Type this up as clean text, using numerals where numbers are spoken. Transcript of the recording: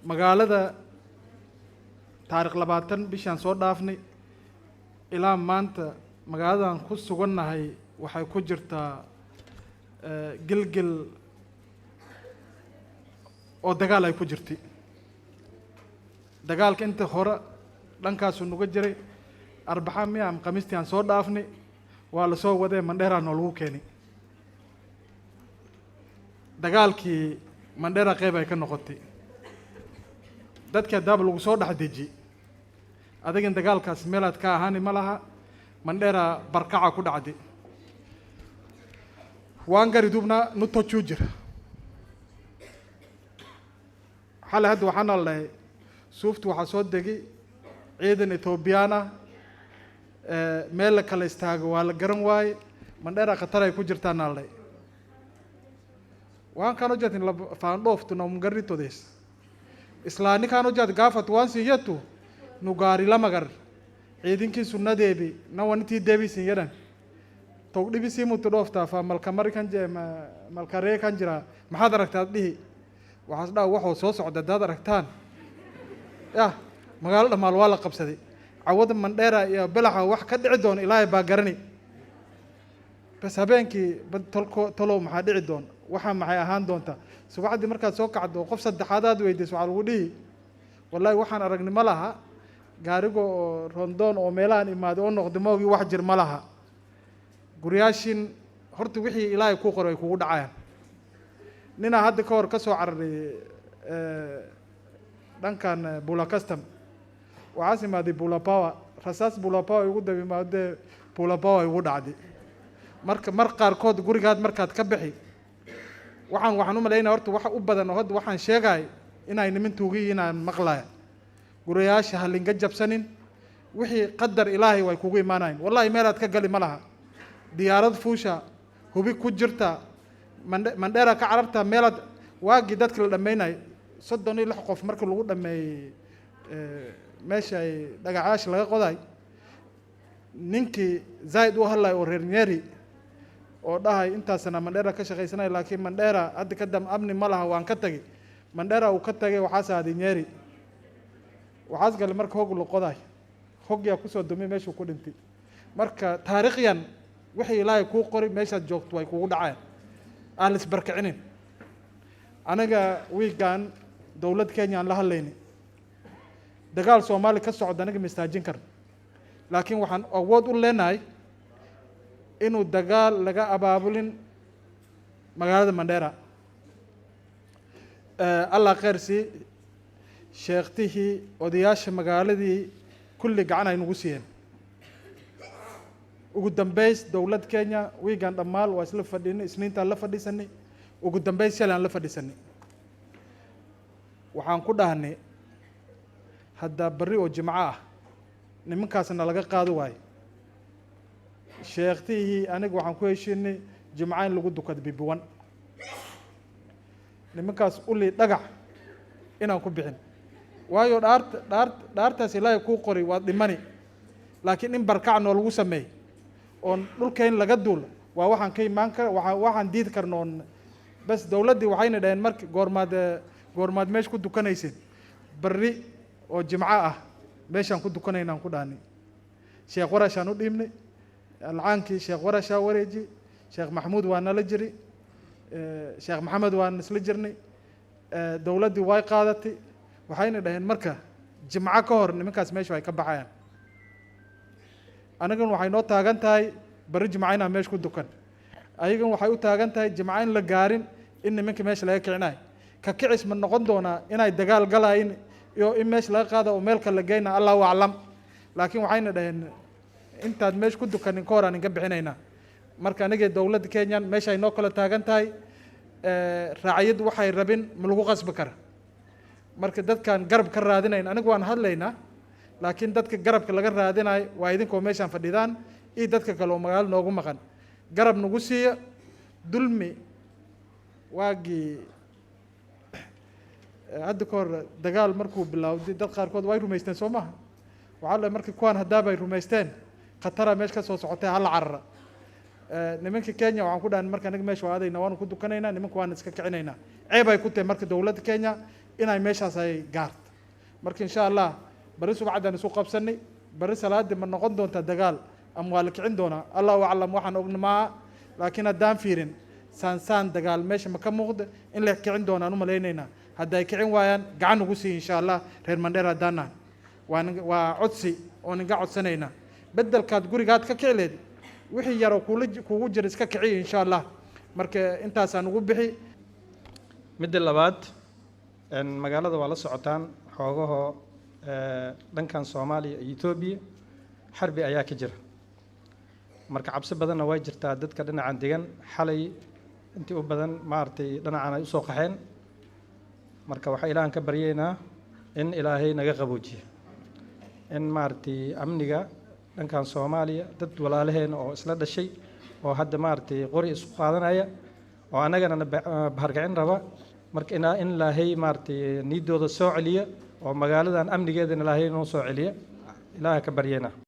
Magaalada taarikh 20 bishaan soo dhaafnay ilaa maanta magaaladan ku sugannahay waxay ku jirtaa gilgil oo dagaal ay ku jirtay. Dagaalka inta hore dhankaasuu nuga jiray. Arbaxa miya ama Khamiistii aan soo dhaafnay waa lasoo wadee, Mandheera noo lagu keenay. Dagaalkii Mandheera qeyb ay ka noqotay. Dadkii haddaaba lagu soo dhex deji, adigin dagaalkaas meelaad ka ahaani ma laha. Mandheera barkaca ku dhacday, waan gari dubna nutochuu jira. Xalay hadda waxaana la dhahay suuftu waxaa soo degay ciidan Etoobiyaan ah, meel la kala istaago waa la garan waaye, Mandheera khatar ay ku jirtaana la dhahay. Waan kaan hojjatin faandhooftu namgarritodees islaani kaan hojjat gaafatu waan siyyattu nu gaari lama gar ciidinkii sunnadeebi na wanitii deebisin jedhan togdhibi sii mutu dhooftaa fa malkamari kan je malkaree kan jira. Maxaad aragtaad dhihi? Waxaas dhaa waxoo soo socda haddaad aragtaan yah, magaalo dhammaal waa la qabsaday. Cawada Mandheera iyo Belaxa wax ka dhici doona Ilaahay baa garani. Bas habeenkii bad tolko tolow maxaa dhici doona, waxaa maxay ahaan doontaa? Subaxdii markaad soo kacdo, qof saddexaad aad weydiis, waxaa lagu dhihi wallahi waxaan aragni ma laha, gaariga oo rondoon oo meelahan imaaday oo noqda maogii wax jir ma laha. Guryaashin horta wixii Ilaahay kuu qoray ay kugu dhacayaan. Ninaa hadda ka hor ka soo cararay dhankan Bula Custom, waxaas imaaday Bula Power, rasaas Bula Power igu daba imaadee, Bula Power igu dhacday. Marka mar qaarkood gurigaad markaad ka bixi, waxaan u malaynaya horta waxa u badan oo hadda waxaan sheegay inay niman tuugiyiin inaan maqlaya. Guriyaasha ha linga jabsanin, wixii qadar Ilaahay way kugu imaanayn. Wallahi meelaad ka gali ma laha. Diyaarad fuusha, hubi ku jirta, Mandheera ka cararta, meelaad waagii dadka la dhammaynay 36 qof markii lagu dhameeyey meesha ay dhagaxyaasha laga qoday, ninkii zaid u hadlay oo reer Nyeri oo dhahay intaasna Mandheera ka shaqaysanay, laakiin Mandheera hadda ka dam amni ma laha, waan ka tagay Mandheera. Uu ka tagay, waxaas aaday Nyeri, waxaas galay marka hog la qoday, hogyaa kusoo dumay, meeshuu ku dhintay. Marka taariikhyan wixii Ilaahay kuu qori meeshaad joogto way kugu dhaceen, aan la isbarkicinin. Anaga wiigan dowlad Kenya aan la hadlayni, dagaal Soomaali ka socda anaga ma istaajin karno, laakiin waxaan awood u leenahay inuu dagaal laga abaabulin magaalada Mandheera. Allah khayr sii sheekhtihii, odayaasha magaaladii kulli gacan ay nagu siiyeen. Ugu dambeys dowlad Kenya wiigan dhammaal waa isla fadhinay, Isniintaan la fadhiisanay, ugu dambeys shalay aan la fadhiisanay. Waxaan ku dhahnay haddaa berri oo Jimco ah nimankaasna laga qaado waayo, sheekhtihii aniga waxaan ku heshiinay Jimco in lagu dukado bibiwan, nimankaas uli dhagax inaan ku bixin waayo dhaarta dhaar dhaartaas Ilaahay kuu qori waad dhimani, laakiin in barkac noo lagu sameey oon dhulkayn laga duula waa waxaan ka imaan kar waa waxaan diidi karno oon bas. Dowladdii waxayna dhaheen marka goormaad meesha ku dukanaysid? Berri oo Jimco ah meeshaan ku dukanaynaan ku dhahnay. Sheekh Warashaan u dhiibnay alcaankii, Sheekh Warashaa wareeji, Sheekh Maxamuud waa nala jiri, Sheekh Maxamed waan isla jirnay. Dowladdii way qaadatay, waxayna dhaheen marka Jimco ka hor nimankaas meesha ay ka baxayaan. Anigan waxay noo taagan tahay berri Jimco inaan meesha ku dukan, ayagan waxay u taagan tahay Jimco in la gaarin in nimanka meesha laga kicinayo. Ka kicis ma noqon doonaa inay dagaal galayin iyo in meesha laga qaada oo meel kale la geyna, Allahu aclam, laakiin waxayna dhaheen intaad meesha ku dukanin ka hor aan inka bixinaynaa. Marka anigii dowladda Kenyan meesha ay noo kala taagan tahay, raaciyaddu waxay rabin ma lagu qasbi kara. Marka dadkaan garab ka raadinayn, anigu waan hadlaynaa, laakiin dadka garabka laga raadinayo waa idinkoo meeshaan fadhidaan iyo dadka kale oo magaalo noogu maqan. Garab nagu siiya. Dulmi waagii hadda ka hor dagaal markuu bilowday dad qaarkood way rumaysteen, soo maha? Waxaa la markii kuwaan haddaabay rumaysteen khatara meesha ka soo socotay, hala carara. Nimanka Kenya waxaan ku dhahan marka anaga meesha waa aadayna, waanu ku dukanaynaa, nimanka waan iska kicinaynaa. Ceeb ay ku tahay marka dowladda Kenya. Inay meeshaas ay gaarto. Marka insha Allah bari subcaddaan isu qabsanay, bari salaadii ma noqon doontaa dagaal ama waa la kicin doonaa? Allahu aclam. Waxaan ogna maaha, laakiin haddaan fiirin saansaan dagaal meesha ma ka muuqda. In la kicin doonaan u malaynaynaa. Hadday kicin waayaan, gacan ugu sii insha Allah. Reer Mandheer haddaan nahay, waa codsi oo ninga codsanaynaa. Beddelkaad gurigaad ka kici leed, wixii yaroo kula kugu jira iska kiciya insha Allah. Marka intaasaan ugu bixi. Midda labaad, magaalada waa la socotaan, xoogahoo dhankan Soomaaliya iyo Etoobiya xarbi ayaa ka jira. Marka cabsi badanna way jirtaa. Dadka dhinacan degan xalay intii u badan maaragtay dhinacan ay usoo qaxeen. Marka waxaa Ilaahan ka baryaynaa in Ilaahay naga qaboojiyo, in maaragtay amniga dhankan Soomaaliya, dad walaalaheena oo isla dhashay oo hadda maaragtay qori isku qaadanaya oo annagana na baharkicin raba. Marka in Ilaahay maaragtay niidooda soo celiya oo magaaladan amnigeedana Ilaahay noo soo celiya, Ilaaha ka baryaynaa.